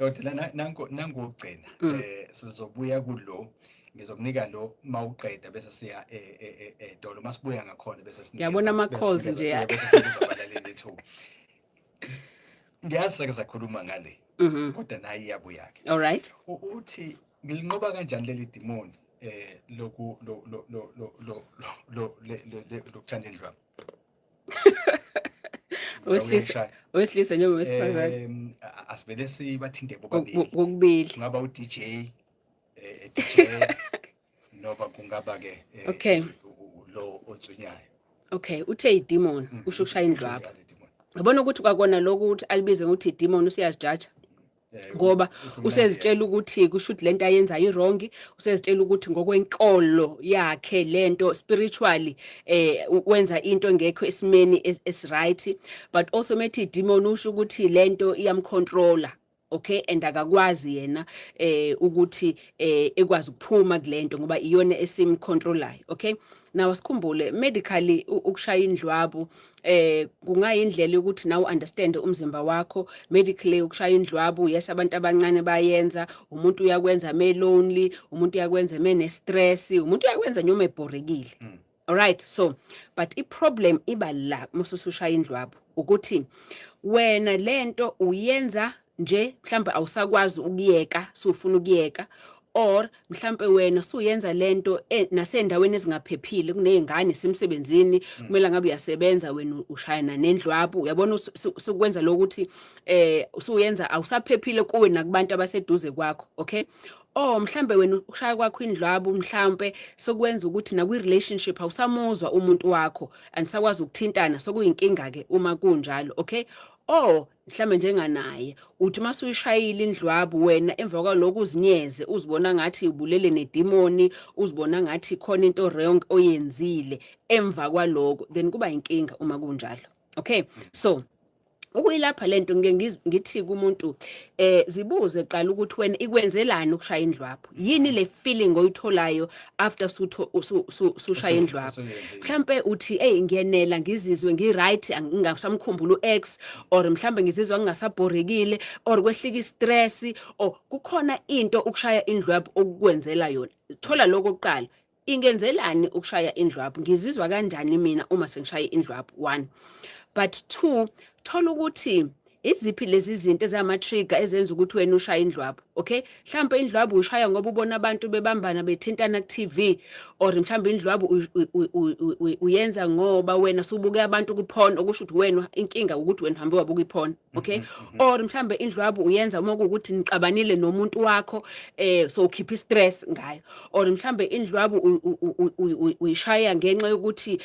Dokotela, nanku nangugcina. Sizobuya kulo, ngizokunika lo mawuqeda, bese siya edolo masibuya ngakhona, bese sinikeza Ngiyabona bese ama-calls sinikeza nje. Bese sinikeza abalaleli ithuba. Ngiyazi sake sakhuluma ngale, kodwa naye iyabuya-ke. All right. Uthi ngilinqoba kanjani leli dimoni loku lo lo lo lo lo lo lokuthanda indlwabu? Owesilisa, owesilisa noma owesifazane? Asivele sibathinte bobabili. Kokubili. Kungaba u-DJ, DJ, noba kungaba ke lo otswinyayo. Okay, uthe idemon, usho ukushaya indlwabu. Usho njalo idemon. Yabona ukuthi kwakona lokhu ukuthi alibize ngokuthi idemon, usiyazijaja. Ngoba uthi mnandi. Usezitshela ukuthi kusho ukuthi lento ayenza i-wrong, usezitshela ukuthi ngokwenkolo yakhe lento spiritually wenza into engekho esimeni esi-right, but also methi demon usho ukuthi lento iyamcontrola, okay, and akakwazi yena ukuthi ekwazi ukuphuma kulento ngoba iyona esimcontrolayo. Okay, now asikhumbule, medically ukushaya indlwabu kungayindlela yokuthi nawe understand umzimba wakho. Medically ukushaya indlwabu, yes, abantu abancane bayenza, umuntu uyakwenza me lonely, umuntu uyakwenza me ne stress, umuntu uyakwenza noma ebhorekile. Alright, so but i-problem iba la mususushaya indlwabu ukuthi wena lento uyenza nje mhlambe awusakwazi ukuyeka, sufuna ukuyeka, or mhlambe wena suyenza lento nasendaweni ezingaphephile, kunezingane semsebenzini, kumele ngabe uyasebenza, wena ushayana nendlwabu. Uyabona, sukwenza lokuthi usuyenza awusaphephile kuwe nakubantu abaseduze kwakho, okay? Oh, mhlambe wena ukushaya kwakho indlwabu mhlambe sokwenza ukuthi nakwi relationship awusamuzwa umuntu wakho, anisakwazi ukuthintana, sokuyinkinga ke uma kunjalo, okay? Oh, mhlambe njenganaye uthi masuyishayile indlwabu wena, emva kwaloko uzinyeze, uzibona ngathi ubulele nedemoni, uzibona ngathi khona into wrong oyenzile emva kwaloko, then kuba inkinga uma kunjalo, okay? So ukuyilapha lento, ngike ngithi kumuntu, zibuze qala ukuthi wena ikwenzelani ukushaya indlwabu, yini le feeling oyitholayo after sushaya indlwabu. Usuyenzile. Mhlambe uthi, "Hey, ngiyenela, ngizizwe ngi-right, ngingasamkhumbula u-ex," or mhlambe ngizizwa ngingasabhorekile, or kwehlika i-stress, or kukhona into ukushaya indlwabu okukwenzela yona. Thola lokho kuqala, ingenzelani ukushaya indlwabu, ngizizwa kanjani mina uma sengishaya indlwabu, one. But two, thola ukuthi iziphi lezi zinto ezama-trigger ezenza ukuthi wena ushaye indlwabu, okay? Mhlawumbe indlwabu uyishaya ngoba ubona abantu bebambana, bethintana ku-TV, or mhlawumbe indlwabu uyenza ngoba wena subuke abantu ku-porn, okusho ukuthi wena inkinga ukuthi wena uhambe wabuka i-porn, okay? Or mhlawumbe indlwabu uyenza uma kuwukuthi nixabanile nomuntu wakho, so ukhipha i-stress ngayo, or mhlawumbe indlwabu uyishaya ngenxa yokuthi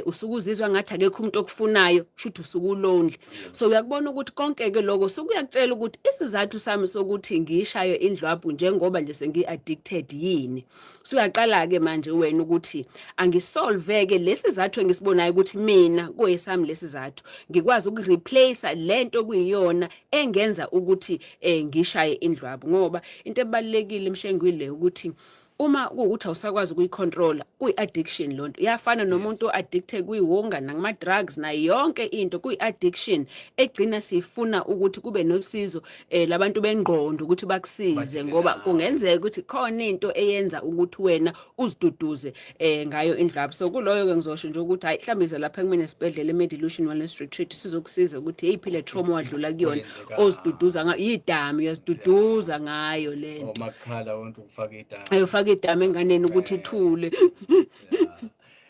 usuke uzizwa ngathi akekho umuntu okufunayo, kusho ukuthi usuke ulonely. So uyakubona ukuthi konke ke lokho sokuyakutshela ukuthi isizathu sami sokuthi ngiyishaye indlwabu njengoba nje sengi-addicted yini. Suyaqala-ke manje wena ukuthi angisolve-ke lesi zathu engisibonayo ukuthi mina kuyesami lesi zathu, ngikwazi ukureplace lento kuyiyona engenza ukuthi ngishaye indlwabu. Ngoba into ebalulekile, Mshengwile, ukuthi uma kuwukuthi awusakwazi ukuyicontrola, kuyi-addiction lonto. Iyafana nomuntu o-addicted kuyiwunga nakuma-drugs nayo yonke into, kuyi-addiction egcina sifuna ukuthi kube nosizo labantu bengqondo ukuthi bakusize, Badile ngoba nawe. Kungenzeka ukuthi khona into eyenza ukuthi wena uziduduze ngayo indlwabu. So kuloyo ke ngizosho nje ukuthi hayi, mhlawumbe ize lapha kumina esibhedlela e-Medilution Wellness Retreat, sizokusiza ukuthi eyiphi le trauma wadlula kuyona Oyenzeka. oziduduza ngayo idami, uyaziduduza ngayo lento. Omakhala wonke ufaka idama. Ayofaka idami enganeni ukuthi ithule.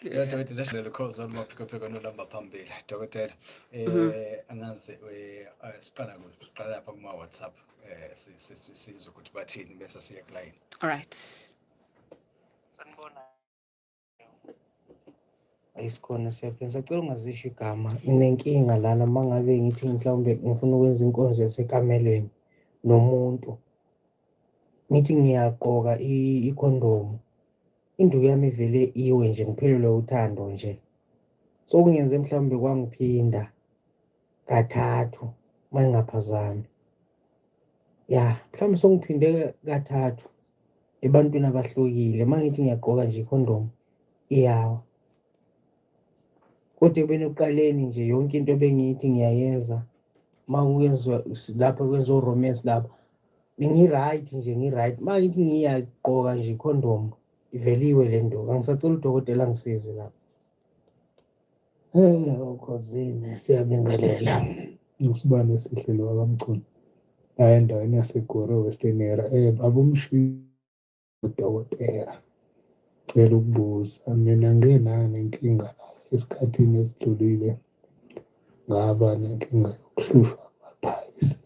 Ya, dokotela, lelo khoza olumaphikophiko nolamba phambili, dokotela. Angazi, siqala kuphi? Siqala lapha kuma WhatsApp, sizwe ukuthi bathini, bese siye kuline. All right. Sanibona. Ayisikhona, siyaphila. Sacela ungazisho igama. Nginenkinga lana, uma ngabe ngithi mhlawumbe ngifuna ukwenza inkonzo yasekamelweni nomuntu. Ngithi ngiyagqoka ikhondomu, induku yami ivele iwe nje, ngiphelelwe uthando nje. So kungenze mhlawumbe kwangiphinda kathathu uma ngingaphazami. Ya, mhlawumbe sengiphinde kathathu ebantwini abahlukile. Uma ngithi ngiyagqoka nje ikhondomu, iyawa. Kodwa ekubeni ekuqaleni nje yonke into ebengiyithi ngiyayenza uma kuyenziwa lapha kwenziwa romance lapha. Ngi-right nje, ngi-right. Uma ngithi ngiyagqoka nje ikhondomu, iveliwe le nduku. Angisacela udokotela angisize lapho. Okhozini, siyabingelela. Usibani esihle lo wakamchunu la endaweni yaseGore, Western Area. Baba udokotela, cela ukubuza, mina ngike nenkinga la esikhathini esidlulile, ngaba nenkinga yokuhlushwa ama-piles.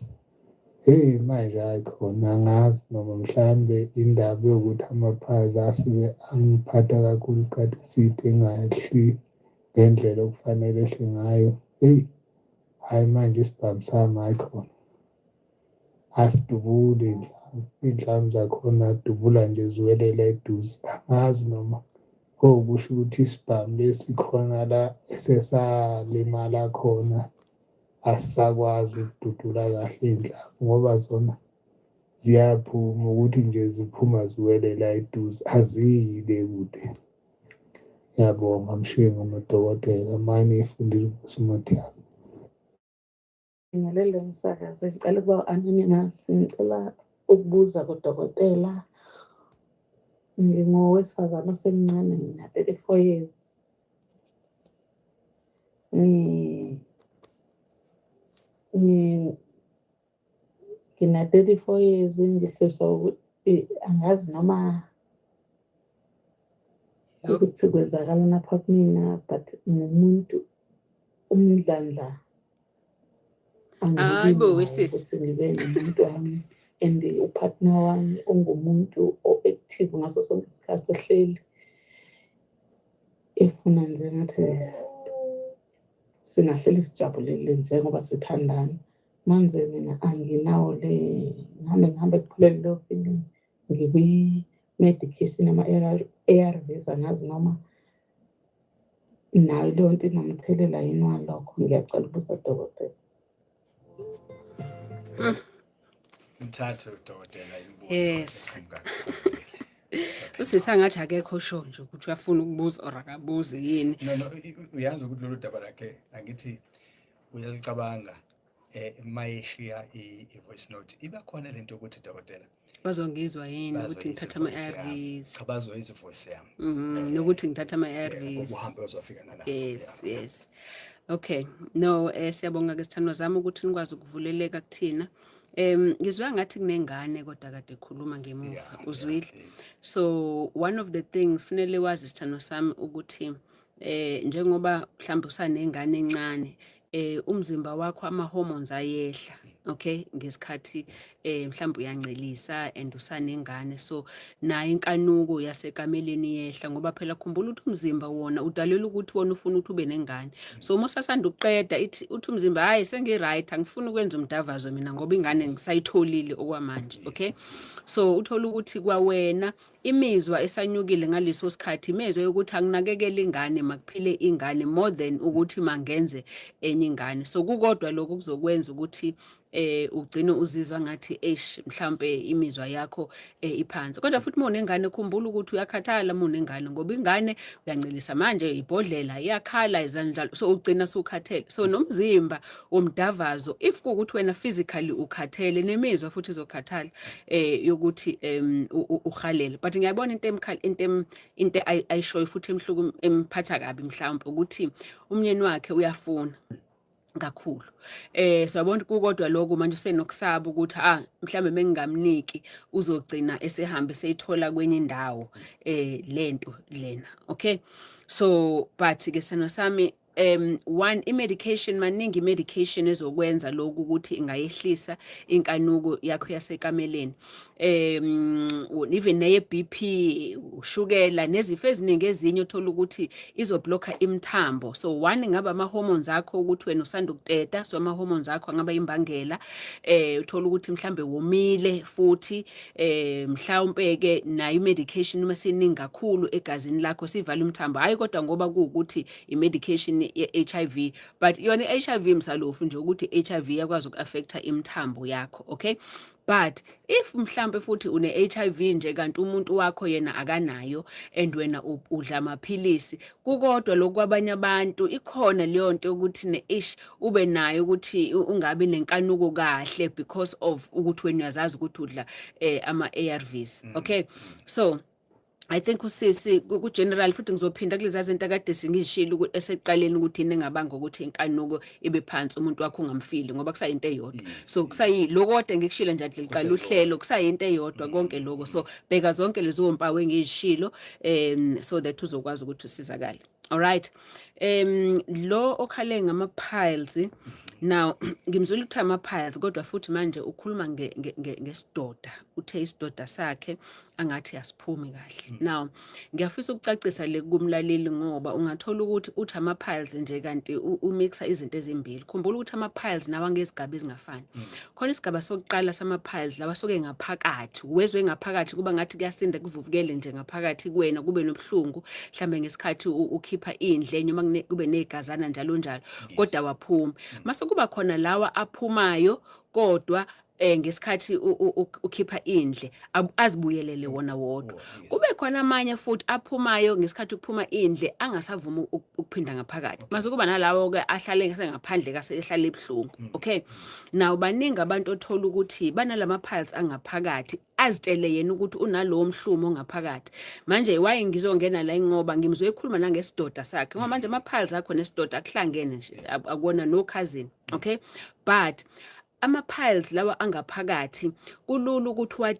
Hheyi, manje hhayi khona angazi noma mhlambe indaba yokuthi ama-piles asuke angiphatha kakhulu isikhathi eside engahli ngendlela okufanele ehle ngayo. Hheyi, hhayi, manje isibhamu sami, hhayi khona, asidubuli iy'nhlamvu, iy'nhlamvu zakhona dubula nje ziwelela eduze. Angazi noma okusho ukuthi isibhamu lesi khona la esesalimala khona, asisakwazi ukududula kahle iy'nhlamvu, ngoba zona ziyaphuma ukuthi nje ziphuma ziwelela eduze, aziyi le kude. Ngiyabonga Mshengu nodokotela, mine ifundile inkosi yami. Ngibingelele umsakazi, ngicela ukuba u-anonymous, ngicela ukubuza kudokotela. Ngingowesifazane osemncane, ngina-34 years. Ngina-34 years, ngihlushwa ukuthi angazi noma ukuthi kwenzakalani apha kumina, but ngumuntu umdlandla Hayi bo, anginawo wesisi. Ukuthi ngibe nomuntu wami and u-partner wami ungumuntu o-active ngaso sonke isikhathi, ohleli efuna nje ngathi singahleli sijabulile njengoba sithandana. Manje mina anginawo le, ngihambe ngihambe kuphelele leyo feelings. Ngikwi-medication yama-ARVs, angazi noma nayo leyo nto inomthelela yini walokho. Ngiyacela ukubuza dokotela. Mthathe udokotela imibuzo eqhamuka kudokotela. Usisi angathi akekho sure nje ukuthi uyafuna ukubuza or akabuzi yini. No, uyazi ukuthi lolu daba lakhe, angithi uyalicabanga, mayeshiya i-voice note iba khona lento yokuthi, dokotela, Bazongizwa yini ukuthi bazoyizwa ngithatha i-voice yami. ama-ARVs? Cha, bazoyizwa i-voice yami. Nokuthi ngithatha ama-ARVs. Uhambe uzofika nalapho. Yes, yes. Okay. No, siyabonga ke sithandwa zami ukuthi nikwazi ukuvuleleka kuthina. Ngizwe ngathi kunengane kodwa kade ekhuluma ngemuva. Uzwile? Yes. So one of the things funele wazi, sithandwa sami, ukuthi njengoba mhlawumbe usanengane encane, umzimba wakho ama hormones ayehla, okay, ngesikhathi mhlawumbe uyancelisa and usanengane, so nayo inkanuko yasekameleni yehla, ngoba phela khumbula ukuthi umzimba wona udalelwe ukuthi wona ufuna ukuthi ube nengane. So uma usasanda ukuqeda, ithi uthi umzimba, "Hayi, sengi-right, angifuni ukwenza umdavazo mina ngoba ingane ngisayitholile okwamanje." Okay, so uthola ukuthi kwawena imizwa esanyukile ngaleso sikhathi imizwa yokuthi anginakekele ingane, makuphile ingane, more than ukuthi mangenze enye ingane. So kukodwa lokho kuzokwenza ukuthi ugcine uzizwa ngathi eish, mhlambe imizwa yakho iphansi. Kodwa futhi uma unengane, khumbula ukuthi uyakhathala uma unengane, ngoba ingane uyancelisa manje, ibhodlela iyakhala, izandla, so ugcina sukhathele. So nomzimba womdavazo, if kuwukuthi wena physically ukhathele, nemizwa futhi izokhathala yokuthi uhalele. But ngiyabona into emkhala into ayishoyo futhi emhluku emphatha kabi mhlawumbe ukuthi umnyeni wakhe uyafuna kakhulu. Siyabona kukodwa lokho manje usenokusaba ukuthi ah, mhlambe mengingamniki uzogcina esehambe seyithola kwenye indawo lento lena. Okay, so but ke sena sami, one, i-medication, maningi i-medication ezokwenza lokhu ukuthi ingayehlisa inkanuko yakho yasekameleni, even neye BP, ushukela, nezifo eziningi ezinye uthola ukuthi izoblocka imithambo. So one, ngaba ama hormones akho, ukuthi wena usanda ukuteta, so ama hormones akho angaba imbangela. Uthola ukuthi mhlambe womile futhi, mhlawumbe ke nayo i-medication uma siningi kakhulu egazini lakho sivala umthambo. Hayi kodwa ngoba kuwukuthi i-medication ye-HIV, but yona i-HIV msalofu nje ukuthi i-HIV iyakwazi uku-affecta imithambo yakho, okay? But if mhlambe futhi une-HIV nje, kanti umuntu wakho yena akanayo, and wena udla amaphilisi, kukodwa lokhu kwabanye abantu ikhona leyo nto yokuthi ne-ish ube nayo ukuthi ungabi nenkanuko kahle because of ukuthi wena uyazazi ukuthi udla ama-ARVs, okay? So I think usisi ku-general, futhi ngizophinda kulezi zinto akade sengizishilo esekuqaleni ukuthi yini engabanga ukuthi inkanuko ibe phansi, umuntu wakho ungamfili, ngoba kusayinto eyodwa. So kusayilo kodwa ngikushilo nje ade liqala uhlelo, kusayinto eyodwa konke lokho. So bheka zonke lezo mpawu engizishilo so that uzokwazi ukuthi usizakale. Alright, lo okhale ngama piles now, ngimzwile ukuthi ama piles, kodwa futhi manje ukhuluma ngesidoda, uthe isidoda sakhe angathi asiphumi kahle. Now ngiyafisa ukucacisa le kumlaleli, ngoba ungathola ukuthi uthi ama piles nje kanti umixa izinto ezimbili. Khumbula ukuthi ama piles nawa ngezigaba ezingafani. Khona isigaba sokuqala sama piles lawa soke ngaphakathi, wezwe ngaphakathi kuba ngathi kuyasinda, kuvuvukele nje ngaphakathi kuwena, kube nobuhlungu mhlambe ngesikhathi ukhipha indle noma kube negazana, njalo njalo, kodwa waphuma. Mase kuba khona lawa aphumayo, kodwa ngesikhathi ukhipha indle azibuyelele wona wodwa. Kube khona amanye futhi aphumayo ngesikhathi kuphuma indle angasavumi ukuphinda ngaphakathi. Mase kuba nalawo ke ahlale sengaphandle kase ehlale ebuhlungu. Okay, now baningi abantu othola ukuthi banalama piles angaphakathi, azitshele yena ukuthi unalowo mhlumo ongaphakathi. Manje waye ngizongena la ngoba ngimzwe ekhuluma nangesidoda sakhe, ngoba manje ama piles akho nesidoda akuhlangene nje, akuwona no cousin, okay? But ama piles lawa angaphakathi kulula ukuthi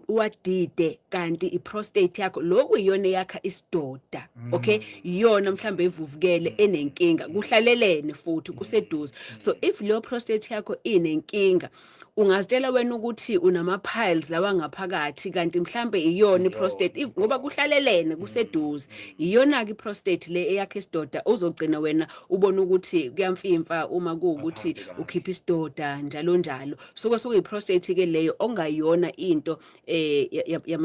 uwadide, kanti iprostate yakho lokhu iyona eyakha isidoda, okay? Iyona mhlambe evuvukele, enenkinga, kuhlalelene futhi kuseduze. So if leyo prostate yakho inenkinga, ungazitshela wena ukuthi unama piles lawa ngaphakathi, kanti mhlambe iyona iprostate, ngoba kuhlalelene, kuseduze. Iyona ke iprostate le eyakha isidoda, uzogcina wena ubona ukuthi kuyamfimfa uma kuwukuthi Akuhambi kahle. ukhipha isidoda, njalo njalo. Suke sukuyi-prostate ke leyo, ongayona into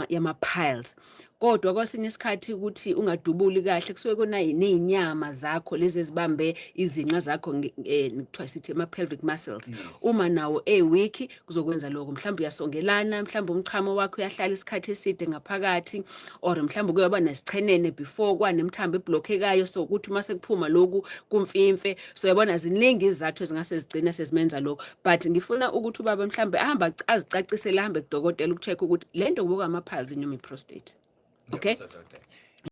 yama piles. Kodwa kwesinye isikhathi ukuthi ungadubuli kahle kusuke kona nezinyama zakho lezi ezibambe izinqa zakho, kuthiwa sithi ama pelvic muscles. Uma nawo e-weak kuzokwenza lokho, mhlawumbe uyasongelana, mhlawumbe umchamo wakho uyahlala isikhathi eside ngaphakathi, or mhlawumbe kuyaba nesichenene before kwanemthambo eblockekayo, so ukuthi uma sekuphuma lokhu kumfimfe. So yabona, ziningi izizathu ezingase zigcina sezimenza lokho, but ngifuna ukuthi ubaba mhlawumbe ahamba azicacisele, ahambe kudokotela ukucheck ukuthi lento kubuka ama-piles noma i-prostate, okay? Ngiyakuzwa, dokotela.